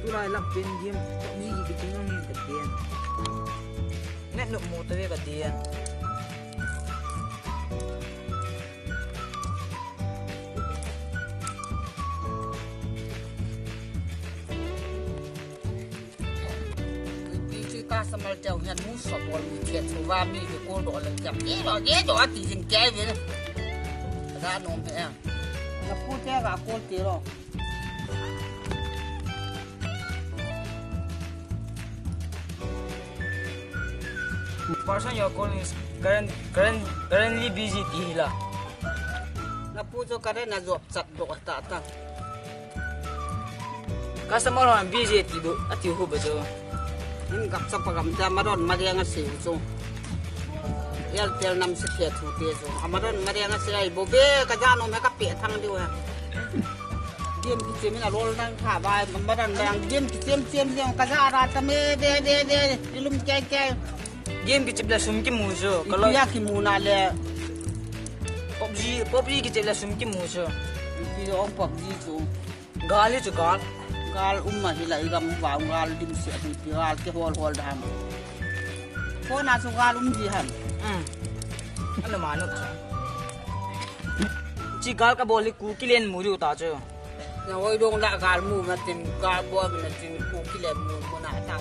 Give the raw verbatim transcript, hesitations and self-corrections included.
Lai lak pen game, PUBG ki ting ang ka pen. Net no mo ta ve ka pen. Pi chu customer chau hian mu sa bol mi che chu va mi ke ko do le cham. Ke lo ke do a ti jing ke ve. Ka da nom he. Ka pu te ka ko ti lo. Person you're calling is current, current, currently busy ti hi la. Na pu chu current a jop chat do ta ta. Customer hon busy ti do, a ti hu ba chu. In gap chapa gam ta maron mariang a se chu. Airtel nam se khe thu te chu. A maron mariang a se ai bo be ka ja no me ka pe thang diu ha. Game ki chem in a lol nang kha ba, maron mariang game ki chem chem jeng ka ja ra ta me be be be. Ilum ke ke. Game ki chep le sum ki mu chu. Ka lo. Ipia ki mu na le. PUBG, PUBG ki chep le sum ki mu chu. Ipi ong PUBG chu. Gal hi chu gal. Gal um ma hi la i gam va gal dim se hi pi gal ke hol hol dam. Ko na chu gal um ji han. Um. Ano manu chu. Chi gal ka bol hi ku ki len mu ru ta chu. Na hoi dong la gal mu ma tin gal bol ma tin ku ki len mu mu na ta.